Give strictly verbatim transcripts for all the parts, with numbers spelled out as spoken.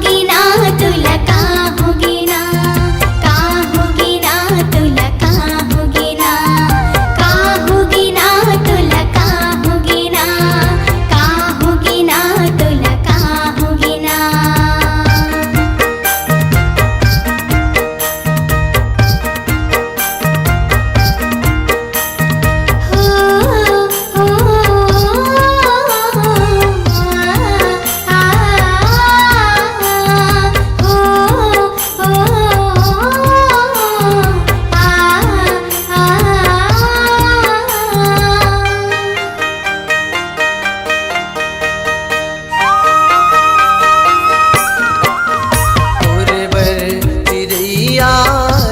गिना तुला का हो गिना, का हो गिना तुला का हो गिना, का हो गिना तुला का हो गिना, का हो गिना तुला का हो गिना। तोर बर चिरैया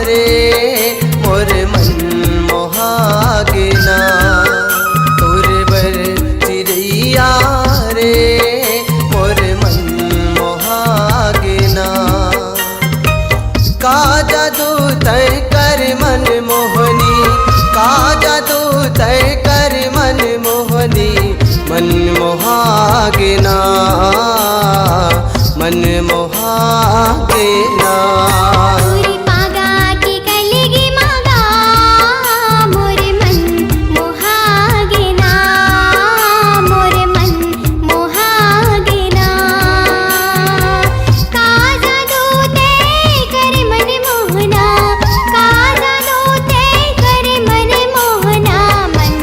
रे, मोर मन मोहा गे ना। तोर बर चिरैया रे, मोर मन मोहा गे ना। का जादू तैं कर मन मोहनी, का जादू तैं कर मन मोहनी, मन मोहा गे ना, मन मोहा गे ना। तोर पागा के कलगी मागा, मोर मन मोहा गे ना, मोर मन मोहा गे ना। का जादू तैं करे मन मोहना, का जादू तैं करे मन मोहना, मन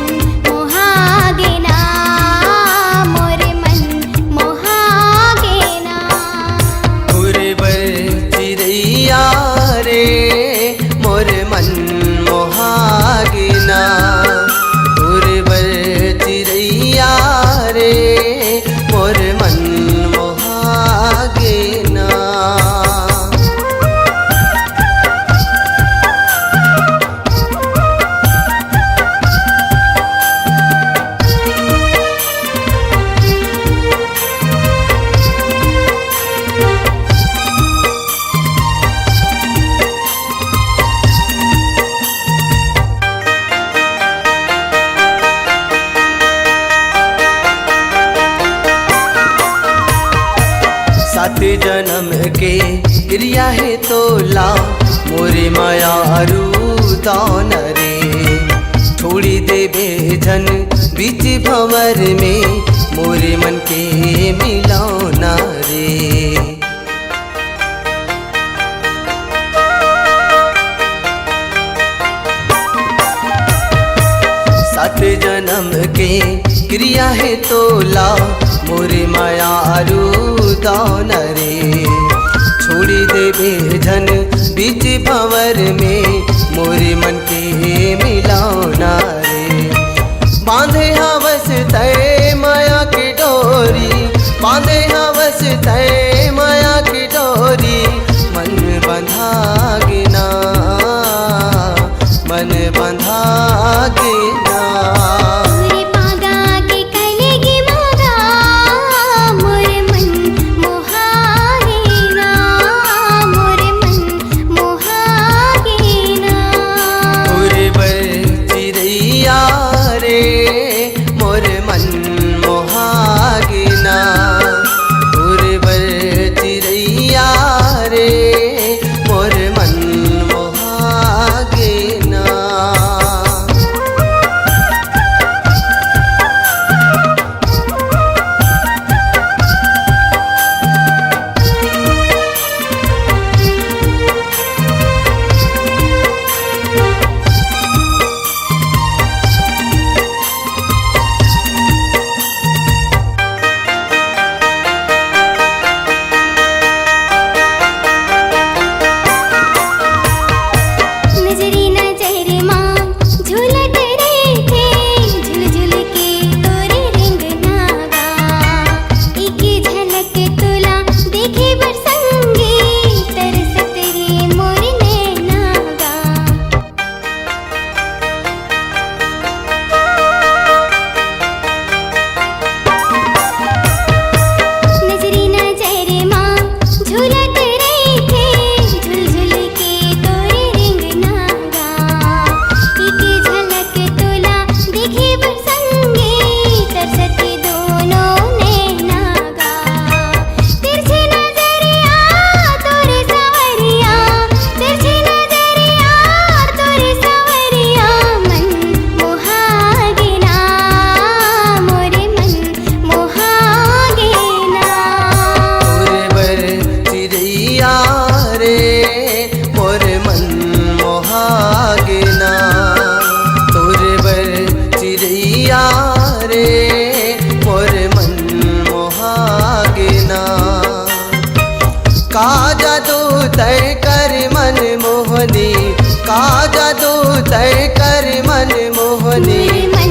मोहा गे ना, मोर मन मोहा गे ना। तोर बर चिरैया रे, मोर मन मोहा गे ना। तोर बर चिरैया रे, मोर मन मोहा गे ना। सात जनम के किरिया हे तोला, मोरे मयारू तौन रे। छोड़ी देबे झन बीच भंवर में, मोरे मन के मिलौना रे। सात जनम के किरिया हे तोला, मोरे मयारू तौन रे। छोड़ी देबे झन बीच भंवर में, मोरे मन के मिलौना रे। बांधे हवस तैं मया के डोरी, बांधे हवस तैं मया के डोरी, मन बंधा गे ना, मन बंधा गे ना। तोर पागा के कलगी मागा, मोर मन मोहा गे ना, मोर मन मोहा गे ना। तोर बर चिरैया रे, मोर मन मोहा गे ना। तोर बर का जादू तैं कर मन मोहनी, का जादू तैं कर मन मोहनी।